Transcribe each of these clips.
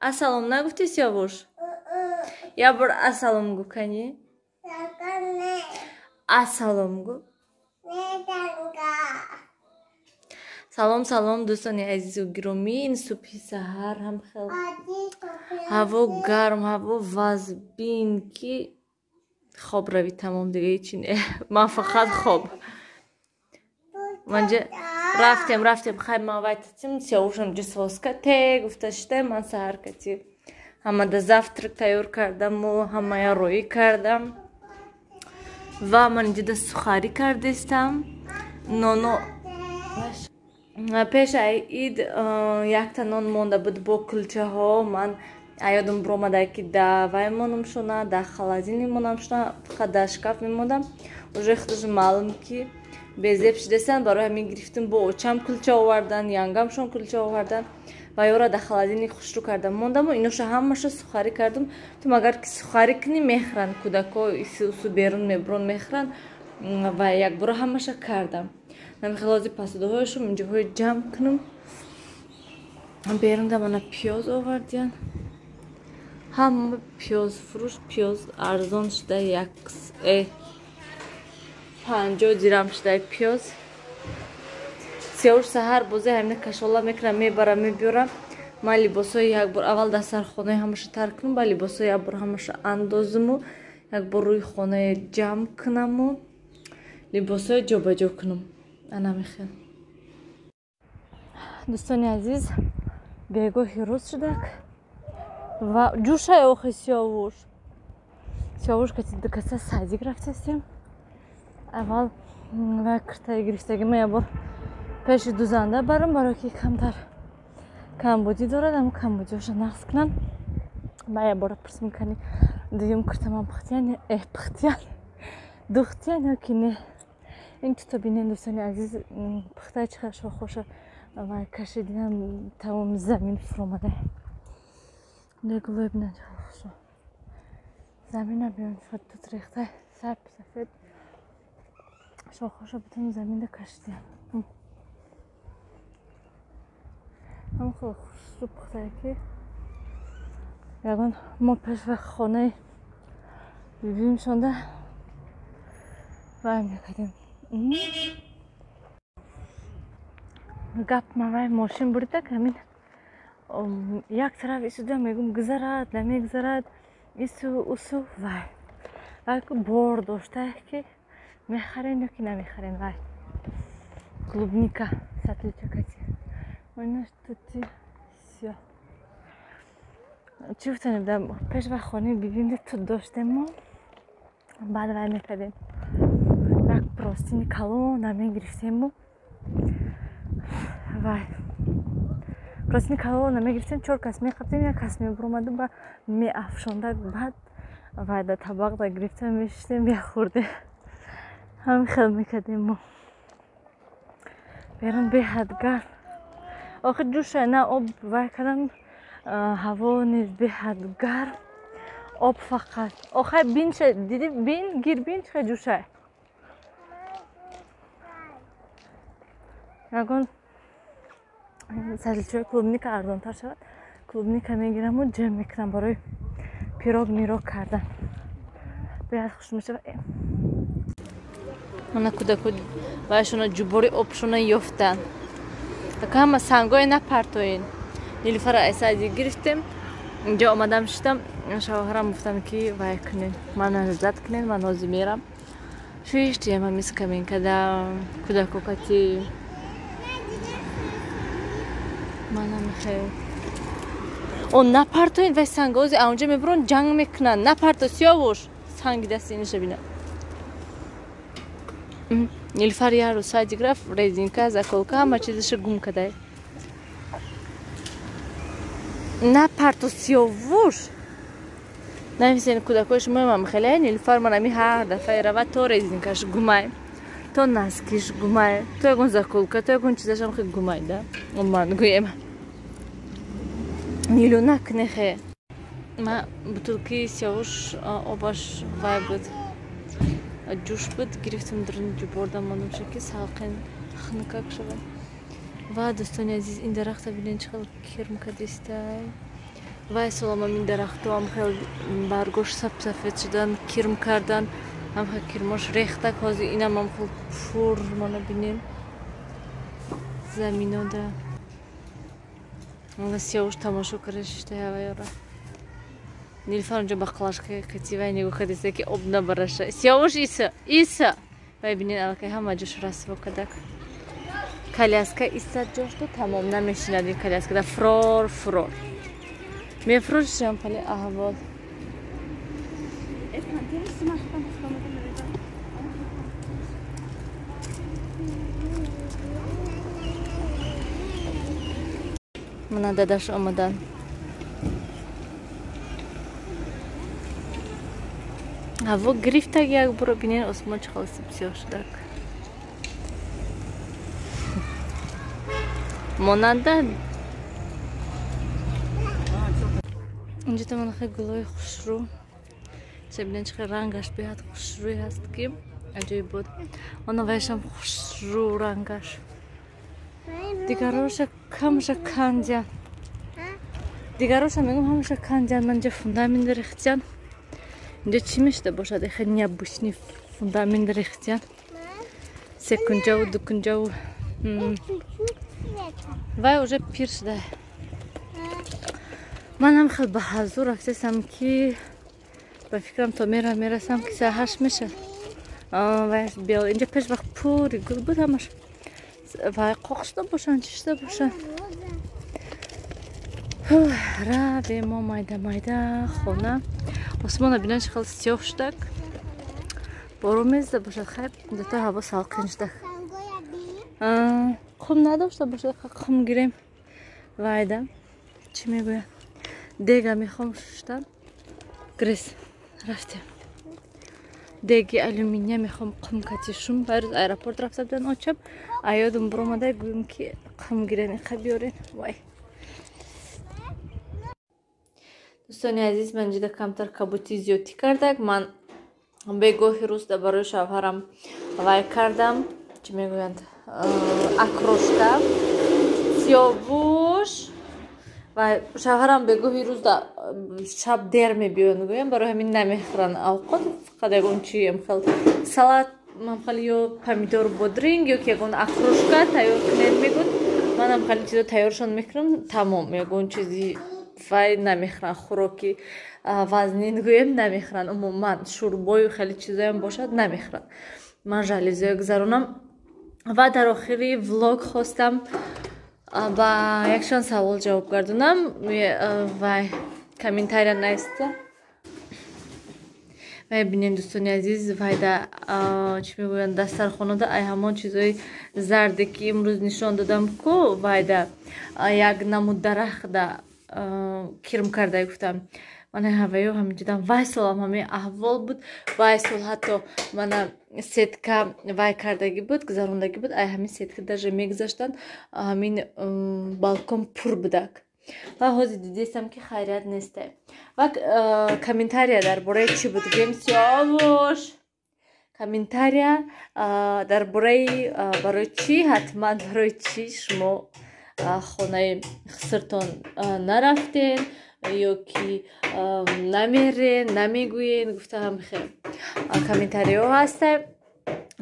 Ассалом нагуфти, Сиёвуш? Як бор ассалом гӯ, кани. Ассалом гӯ. Салом, салом, дӯстони азизу гиромӣ. Ин субҳи саҳар ҳам хел ҳаво гарм, ҳаво вазбин, ки хоб равӣ тамом, дига ҳечи не. Ман фақат хоб. Манҷа рафтем, рафтем, хай ман вай татим, Сиёвушам ҷисоска те гуфта шида, ман саҳар кати ҳамада завтрак тайёр кардаму ҳамая роӣ кардам ва ман инҷода сухарӣ кардистам. Ноно пеш ай ид якта нон монда буд бо кулчаҳо. Ман аёдам биромада, ки да вай монам шуна, да холодильник монам шуна, фақат да шкаф мемондам. Уже худаш маълум, ки безеб шудастанд, барои ҳамин гирифтим, бо очам кулча овардан, янгамшон кулча овардан ва ёра да холодильник хушрӯ кардам мондаму иноша ҳамаша сухарӣ кардам. Тум агар ки сухарӣ кунӣ, мехӯранд кӯдако, ису берун мебурон, мехӯранд ва якбора ҳамаша кардам. Намихелози пасудоҳояшум инҷоҳои ҷамъ кунам. Берун да мана пиёз овардиян. Ҳама пиёз фурӯш, пиёз арзон шуда, як 50 дирам шуда пиёз. Сиёвуш саҳар бозе ҳамина кашола мекунам, мебарам, мебиёрам. Ман либосҳои якбор аввал дастархонаи ҳамаша тар кунам, ба либосҳои якбор ҳамаша андозиму якбор рӯи хонаи ҷамъ кунаму либосҳои ҷобаҷо кунам. Ана мехел. Дӯстони азиз, бегоҳи рӯз шудак ва ҷӯшай охи Сиёвуш. Сиёвуш кати дукаса садик рафтастем. Аввал ва киртаи гирифтаги ман якбор пеши дузанда барам, барое ки камтар камбудӣ дорад, ам камбудиҳоша нақс кунам. Ба якбора пурсим, кани дуюм киртаман пухтиян, пухтиян, духтиян ё ки не. Ин туто бинен, дӯстони азиз, пухтаи чӣ қадр шохоша ва кашидинам, тамоми замин фуромада. Гулои бинан, чӣ қадр хушро. Замина биён, тут рехта сап сафед, шохоша бутун заминда кашидиям. Ҳам хеле хушрӯ пухтае, ки ягон мо пеш ва хонаи бибимшонда вай мекардем. Гап ман вай мошин бурдак, ҳамин як тараф исуда мегум, гузарад, намегузарад, ису усу вай. Вай ку бор дошта, ки мехарен ё ки намехарен, вай. Клубника сатличакати. Ойнаш тути сиёҳ. Чӣ гуфтанем, да пеш ва хонаи бибим тут доштем мо, баъд вай мекардем. Як простини калона мегирифтему вай простини калона мегирифтем, чор кас меқафтем, як кас мебуромаду ба меафшонда, баъд вай да табақ да гирифта мешиштем, мехӯрдем. Ҳамин хел мекардем мо. Берун беҳад гарм. Охир ҷӯша на об вай кардам, ҳаво низ беҳад гарм. Об фақат. Охай бин, диди, бин, гир, бин, чӣ хел ҷӯшай. Ягон сатличои клубника арзонтар шавад, клубника мегираму ҷамъ мекунам барои пирог мирог кардан. Беҳад хуш мешавад. Мана кӯдако вайшона ҷубори обшона ёфтанд. Така ҳама сангое напартоен. Нилуфара айсади гирифтем. Инҷо омадам шитам, шавҳарам гуфтам, ки вай кунен, ман лаззат кунен, ман ҳозир мерам. Шиштем ҳамин скамейкада кӯдако кати. Манам хел. О, напартоен вай сангози, аунҷа мебурон, ҷанг мекунанд. Напарто, Сиёвуш, санги дасти иниша бина. Нилуфар як рӯз садик рафт, резинка, заколка, ҳама чизаша гум кадай. Напарто, Сиёвуш. Нависен, кӯдакои шумо мам хеле, Нилуфар ман ами ҳар дафъае равад, то резинкаш гумай, то носкиш гумай, то ягон заколка, то ягон чизашам хел гумай да. Ман гӯем. Нилу, накунехе. Ма бутылки Сиёвуш обаш вай буд, ҷӯш буд, гирифтам, дарун ҷубордам мондам, ки салқин хунукак шавад. Ва дӯстони азиз, ин дарахта бинед, чӣ хел кирм кадистай. Вай солам ҳамин дарахтоам хел баргош сабсафед шудан, кирм кардан, ҳам хел кирмош рехтак. Ҳозир инам ҳам хел пур, мана бинем заминода. Ва Сиёвуш тамошо карда шишта ҳаваёра. Нилфар онҷо бақлашка кати вай нигоҳ кардиста, ки об набараша. Сиёвуш, иса, иса. Вай бинен, аллакай ҳама ҷош расво кадак. Коляска истад ҷошту тамом, намешинад ин коляскада, фрор фрор мефурӯшам хеле аҳвол. Мана дадаш омадан. Ҳаво гирифтак як буро, бинен осмон чӣ хел сибсиёҳ шудак. Монанда инҷо тамонахе гулои хушрӯ. Бинен чӣ хел рангаш беҳад хушрӯй ҳаст, ки аҷоиб буд. Она вайшам хушрӯ рангаш. Дигароша камаша кандян. Дигароша мегӯм ҳамаша кандян. Ман инҷа фундамент рехтян. Инҷо чӣ мешуда бошад? Эхе необычный фундамент рехтян. Секунҷаву дукунҷаву. Вай уже пир шуда. Манам хел ба ҳазур рафтесам, ки ба фикрам то мера мерасам, ки саа 8 мешад. Вай бел инҷа пеш вақт пури гул буд ҳамаш. Вай қоқ шуда бошанд, чӣ шуда бошанд. Равем мо майда майда хона. Осмона бинан чӣ хел сиёҳ шудак. Борон мезада бошад, хайр, зато ҳаво салқин шудак. Қум надошта бошад, қум гирем. Вайда чӣ мегӯяд? Дега мехом шуштан. Грис рафтем. Деги алюминия мехом қум кати шум. Вай рӯз аэропорт рафта будан очам. Аёдум буромада, гӯем ки қум гирен, иқа биёрен. Вай. Дӯстони азиз, ман ҷида камтар кабутӣ зиёдтӣ кардак. Ман бегоҳи рӯз да барои шавҳарам вай кардам. Чӣ мегӯянд? Окрошка. Сиёвуш. Ва шавҳарам бегоҳи рӯз да шаб дер мебиёянд, гӯям, барои ҳамин намехӯранд авқот, фақат ягон чи хел салат мам хел ё помидор бодринг ё ки ягон окрошка тайёр кунед мегӯд. Манам хеле чизо тайёршон мекунам, тамом, ягон чизи вай намехӯранд, хӯроки вазнин гӯем намехӯранд, умуман шӯрбою хеле чизоям бошад намехӯранд. Ман жалюзиё гузаронам. Ва дар охири влог хостам ба якчанд савол ҷавоб гардонам. Вай комментария нависта. Вай бинем, дӯстони азиз, вай да чӣ мегӯянд, дастархонада ай ҳамон чизои зарде, ки имрӯз нишон додам ку, вай да як намуд дарахт да кирм карда гуфтам. Мана ҳаваё ҳаминҷудам. Вай солам ҳамин аҳвол буд. Вай сол ҳатто мана сетка вай кардагӣ буд, гузарондагӣ буд. Ай ҳамин сетка даже мегузаштанд, ҳамин балкон пур будак. Ва ҳозир дидестам, ки хайрият несте. Ва комментария дар бораи чӣ буд, гӯем, Сиёвуш? Комментария дар бораи барои чӣ, ҳатман барои чӣ шумо хонаи хисртон нарафтен ё ки намерен, намегӯен гуфтаам, хел комментариҳо ҳаста.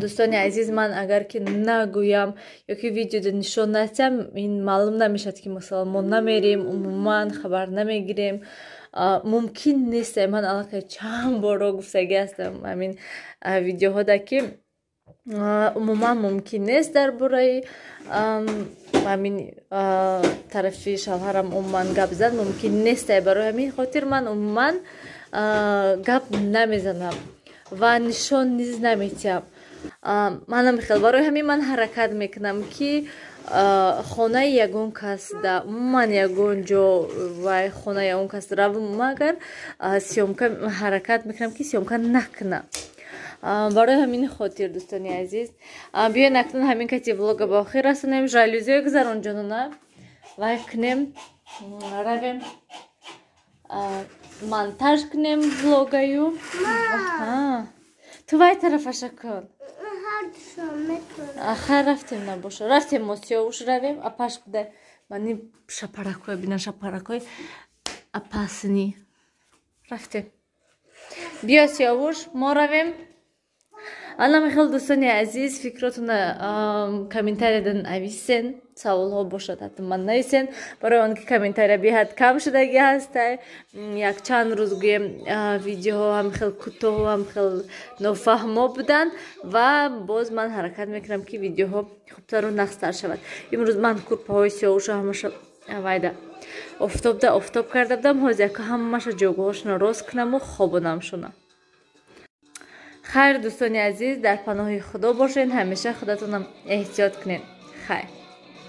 Дӯстони азиз, ман агар ки нагӯям ё ки видеода нишон натиҳам, ин маълум намешавад, ки масалан мо намерем, умуман хабар намегирем. Мумкин нест. Ман аллакай чанд борро гуфтагӣ ҳастам ҳамин видеоҳода, ки умуман мумкин нест дар бораи ҳамин тарафи шавҳарам умуман гап зад мумкин нест. Барои ҳамин хотир ман умуман гап намезанам ва нишон низ наметиҳам. Манам хел, барои ҳамин ман ҳаракат мекунам, ки хонаи ягон кас да умуман ягон ҷо вай хонаи ягон кас равм, магар съёмка ҳаракат мекунам, ки съёмка накунам. Барои ҳамин хотир, дӯстони азиз, биёен акнун ҳамин кати влога ба охир расонем. Жалюзиё гузарон, ҷонона, вай кунем, равем монтаж кунем влогаю. Ту вай тарафаша кун. Хайр, рафтем, набоша, рафтем, мо Сиёвуш равем. Апаш буда, мани шапаракҳоя бинан, шапаракҳои. Опасный. Рафтем, биё, Сиёвуш, мо равем. Ана михел, дӯстони азиз, фикротона комментарияда нависен, саволҳо бошад, ҳатман нависен, барои он ки комментария беҳад кам шудагӣ ҳастай. Якчанд рӯз, гӯем, видеоҳо ҳам хел кӯтоҳу ҳам хел нофаҳмо буданд ва боз ман ҳаракат мекунам, ки видеоҳо хубтару нақстар шавад. Имрӯз ман курпаҳои Сиёвуша ҳамаша вайда офтобда офтоб карда будам. Ҳозир яко ҳамаша ҷойгоҳошонро рост кунаму хобонамшона. Хайр, дӯстони азиз, дар паноҳи Худо бошед, ҳамеша худатонам эҳтиёт кунед. Хайр.